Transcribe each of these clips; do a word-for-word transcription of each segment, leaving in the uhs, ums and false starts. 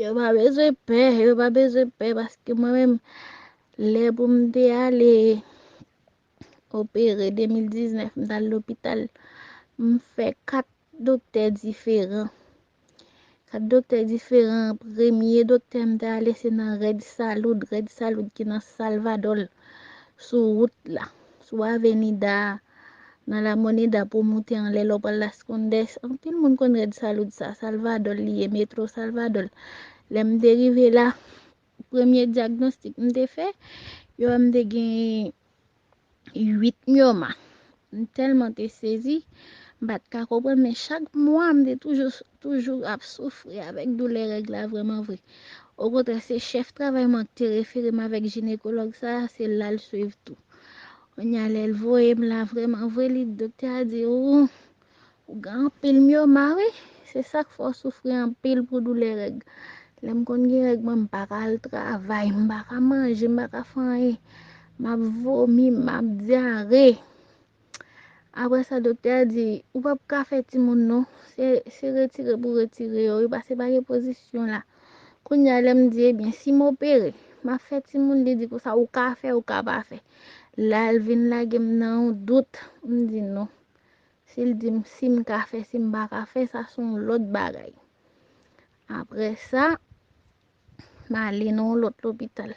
Yo pa bezwen pè, yo pa bezwen pè, paske mwen menm, lè pou m te ale opere de mil diznèf, m t al lopital, m fè kat doktè diferan. Kat doktè diferan, premye doktè m te ale se nan Red Salud, Red Salud ki nan Salvador, sou wout la, sou avenida a, nan La Moneda pou moute anlè lè w pral Las Condes. Anpil moun konn Red Salud sa, Salvador li ye, metro Salvador. Lè m te rive la, premye dyagnostik m te fè, yo wè m te gen uit myoma. M tèlman te sezi, m pa t ka konprann, men chak mwa m te toujou, toujou ap soufri avèk doulè règ la vrèman vre. Okontrè, se chèf travay mwen ki te refere m avèk jinekològ sa, se l al swiv tou. Kounye a, lè l voye m la, vrèman vre, li, doktè a di, ou, ou gen anpil myoma, wi. Se sa k fè w soufri anpil pou doulè règ. Lè m konn gen règ mwen, m pa ka al travay, m pa ka manje, m pa ka fè anyen. M ap vomi, m ap dyare. Apre sa, doktè a di, ou p ap ka fè timoun non. Se, se retire pou retire yo, wi, paske pa gen pozisyon la. Kounye a, lè m di, ebyen, si m opere, m ap fè timoun, li di konsa, ou ka fè, ou ka pa fè. La, l vin lage m nan yon dout, m di non. Si l di m si m ka fè, si m pa ka fè, sa se yon lòt bagay. Apre sa, m ale nan yon lòt lopital.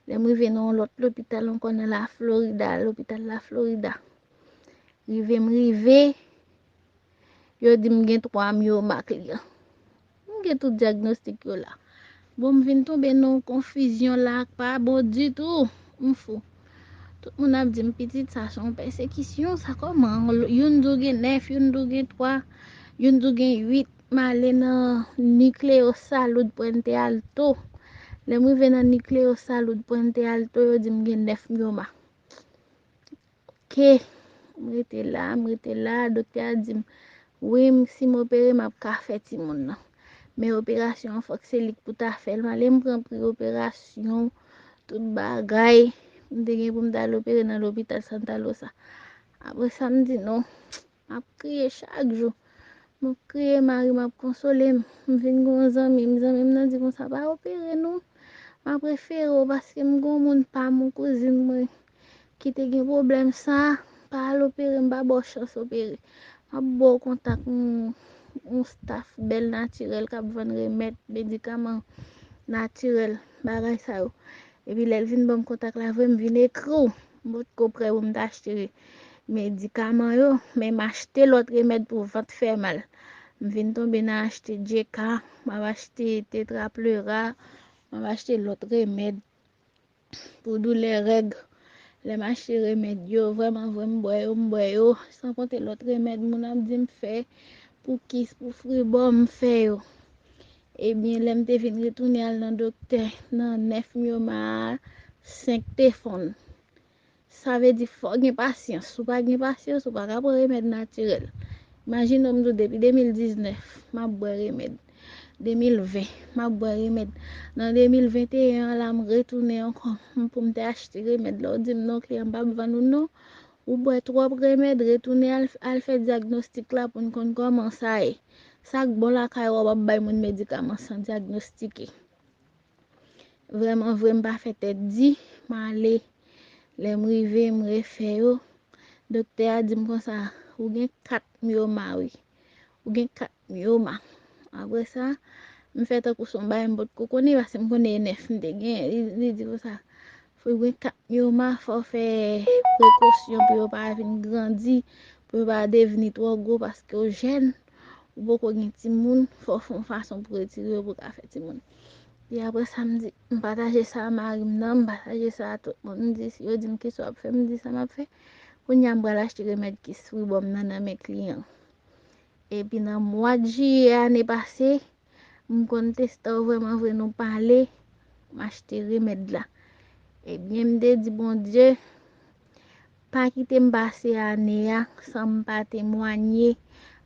Lè m rive nan yon lòt lopital ankò nan La Florida, lopital La Florida. Rive m rive, yo di m gen twa myoma kliyan. M gen tout dyagnostik yo la. Bon, m vin tonbe nan yon konfizyon la k pa bon ditou. M fou. Tout moun ap di m, pitit, sa se yon pèsekisyon, sa kòman? Youn di w gen nèf, youn di w gen twa, youn di w gen uit. M ale nan Nucleo Salud Puente Alto. Lè m rive nan Nucleo Salud Puente Alto, yo di m gen nèf myoma. Oke. M rete la, m rete la. Doktè a di m, wi, m, si m opere, m ap ka fè timoun nan. Men operasyon an, fòk se li k pou ta fè l. M ale, m pran pri operasyon, tout bagay. M te gen pou m ta al opere nan lopital Santa Rosa. Apre sa, m di non. M ap kriye chak jou. M ap kriye, mari m ap konsole m. M vin gen yon zanmi m, zanmi m nan di konsa, pa opere non. M ap refere w paske m gen yon moun pa m, yon kouzin mwen ki te gen pwoblèm sa, pa al opere, m pa ba w chans opere. M ap ba w kontak yon, yon staff Bèl Natirèl k ap vann remèd, medikaman natirèl, bagay sa yo. Epi lè l vin ban m kontak la vre, m vin ekri w. M potko prè pou m ta achte medikaman yo, men m achte lòt remèd pou vant fè mal. M vin tonbe nan achte J K, m ap achte Tetra Pleura, m ap achte lòt remèd pou doulè règ. Lè m achte remèd yo, vrèman vre, m bwè yo, m bwè yo. San konte lòt remèd moun ap di m fè pou kis, pou fribò, m fè yo. Ebyen, lè m te vin retounen al nan doktè, nan nèf myoma a, senk te fonn. Sa vle di fò w gen pasyans. Si w pa gen pasyans, ou pa ka pran remèd natirèl. Imajine w, m di w depi de mil diznèf, m ap bwè remèd. De mil ven, m ap bwè remèd. Nan de mil venteyen an la, m retounen ankò m pou m te achte remèd la. Ou di m non, kliyan, m p ap vann ou non. Ou bwè twòp remèd, retounen al, al fè dyagnostik la pou n konn kòman sa ye. Sa k bon lakay ou a, w ap bay moun medikaman san dyagnostik. Vrèman vre, m pa fè tèt di, m ale. Lè m rive, m refè yo. Doktè a di m konsa, ou gen kat myoma, wi. Ou gen kat myoma. Apre sa, m fè tankou se yon bagay m potko konnen, paske m konnen e nèf m te gen. Li, li di konsa, fò gen kat myoma, fò w fè prekosyon pou yo pa vin grandi, pou yo pa devni twò gwo, paske w jèn, ou poko gen timoun, fò w fè yon fason pou retire yo pou w ka fè timoun. Epi apre sa, m di, m pataje sa a mari m nan, m pataje sa a tout moun. M di, yo di m kisa w ap fè, m di sa m ap fè. Kounye a, m pral achte remèd kis fribò m nan nan men kliyan. Epi nan mwa jiyè ane pase, m konn teste w vrèman vre, nou pale, m achte remèd la. Ebyen, m te di Bondye, pa kite m pase ane a san m pa temwanye,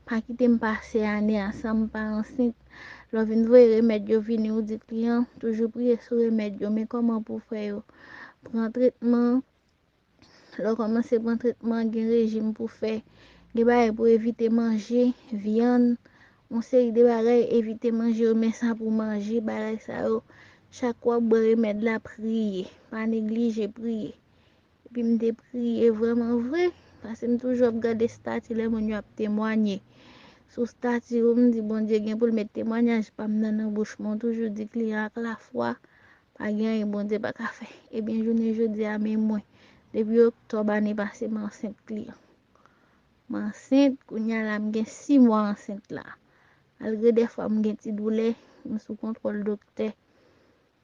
pa kite m pase ane a san m pa ansent. Lè w vin voye remèd yo vini, ou di kliyan, toujou priye sou remèd yo, men kòman pou w fè yo. Pran tretman, lè w kòmanse pran tretman, gen rejim pou w fè. Gen bagay pou w evite manje, vyann, yon seri de bagay, evite manje yo, men sa pou manje, bagay sa yo. Chak w ap bwè remèd la, priye. Pa neglije priye. Epi m te priye vrèman vre, paske m toujou ap gade estati lè moun yo ap temwanye. Sou estati yo, m di Bondye gen pou l met temwanyaj pa m nan nan bouch mwen. M toujou di kliyan ak lafwa, pa gen anyen Bondye pa ka fè. Ebyen, jounen jodi a, men mwen, depi oktòb ane pase, m ansent kliyan. M ansent, kounye a la, m gen sis mwa ansent la. Malgre dèfwa m gen ti doulè, m sou kontwòl doktè.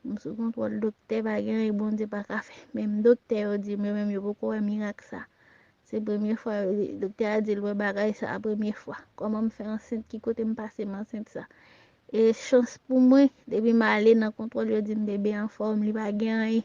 M sou kontwòl doktè, pa gen anyen Bondye pa ka fè. Menm doktè yo di m, yo menm yo poko wè mirak sa. Se premye fwa yo di, doktè a di l wè bagay sa a premye fwa. Kòman m fè ansent, ki kote m pase m ansent sa? E chans pou mwen, depi m ale nan kontwòl, yo di m bebe anfòm, li pa gen anyen.